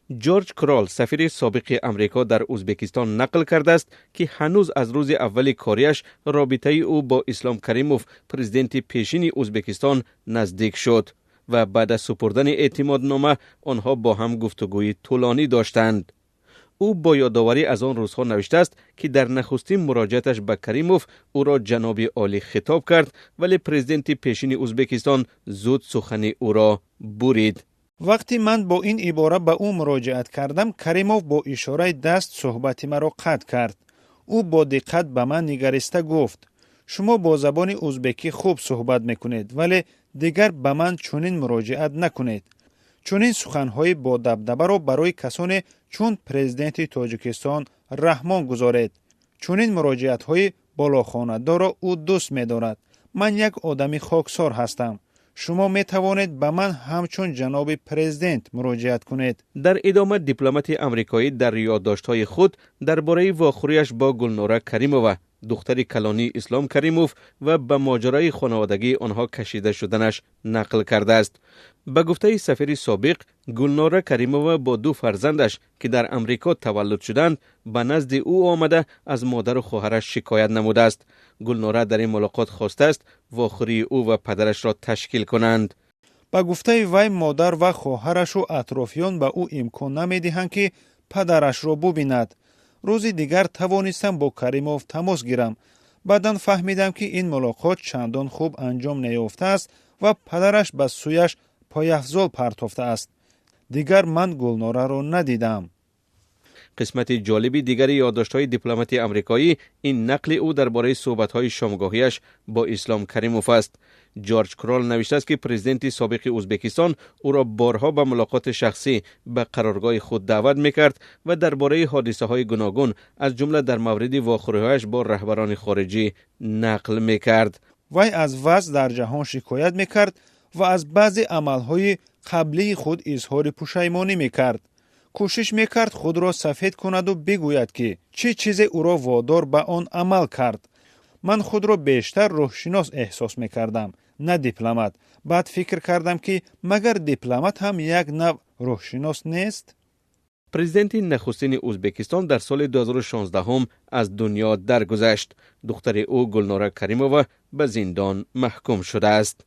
Ҷорҷ Крол, сафири собиқи Амрико дар Ӯзбекистон, нақл кардааст, ки ҳанӯз аз рӯзи аввали кориаш робитаи ӯ бо Ислом Каримов, президенти пешини Ӯзбекистон, наздик шуд ва баъд аз супурдани эътимоднома онҳо бо ҳам гуфтугӯи тӯлонӣ доштанд. Ӯ бо ёдоварӣ аз он рӯзҳо навиштааст, ки дар нахустин муроҷиаташ ба Каримов ӯро ҷаноби олӣ хитоб кард, вале президенти пешини Ӯзбекистон зуд сухани ӯро бурид. Вақте ман бо ин ибора ба ӯ муроҷиат кардам, Каримов бо ишораи даст суҳбати маро қатъ кард. Ӯ бо диққат ба ман нигариста гуфт: «Шумо бо забони узбекӣ хуб суҳбат мекунед, вале дигар ба ман чунин муроҷиат накунед. Чунин суханҳои бодабдабаро барои касоне чун президенти Тоҷикистон Раҳмон гузоред. Чунин муроҷиатҳои болохонадорро ӯ дӯст медорад. Ман як одами хоксор ҳастам. Шумо метавонед ба ман ҳамчун ҷаноби президент муроҷиат кунед». Дар идома дипломати амрикоӣ дар ёддоштҳои худ дар бораи вохӯриаш бо Гулнора Каримова, духтари калонии Ислом Каримов, ва ба моҷарои хонаводагии онҳо кашида шуданаш нақл кардааст. Ба гуфтаи сафири собиқ, Гулнора Каримова бо ду фарзандаш, ки дар Амрико таваллуд шуданд, ба назди ӯ омада, аз модару хоҳараш шикоят намудааст. Гулнора дар ин мулоқот хостааст вохӯрии ӯ ва падарашро ташкил кунанд. Ба гуфтаи вай, модар ва хоҳарашу атрофиён ба ӯ имкон намедиҳанд, ки падарашро бубинад. Рӯзи дигар тавонистам бо Каримов тамос гирам. Баъдан фаҳмидам, ки ин мулоқот чандон хуб анҷом наёфтааст ва падараш ба сӯяш пойафзол партофтааст. Дигар ман Гулнораро надидам. Қисмати ҷолиби дигари ёддоштҳои дипломати амрикоӣ ин нақли ӯ дар бораи суҳбатҳои шомгоҳиаш бо Ислом Каримов аст. Ҷорҷ Крол навиштааст, ки президенти собиқи Ӯзбекистон ӯро борҳо ба мулоқоти шахсӣ ба қароргоҳи худ даъват мекард ва дар бораи ҳодисаҳои гуногун, аз ҷумла дар мавриди вохӯриҳояш бо раҳбарони хориҷӣ, нақл мекард. Вай аз вазъ дар ҷаҳон шикоят мекард ва аз баъзе амалҳои қаблии худ изҳори пушаймонӣ мекард. Кӯшиш мекард худро сафед кунаду бигӯяд, ки чӣ чизе ӯро водор ба он амал кард. Ман худро бештар рӯҳшинос эҳсос мекардам, на дипломат. Баъд фикр кардам, ки магар дипломат ҳам як навъ рӯҳшинос нест? Президенти нахустини Ӯзбекистон дар соли 2016 аз дунё даргузашт. Духтари ӯ Гулнора Каримова ба зиндон маҳкум шудааст.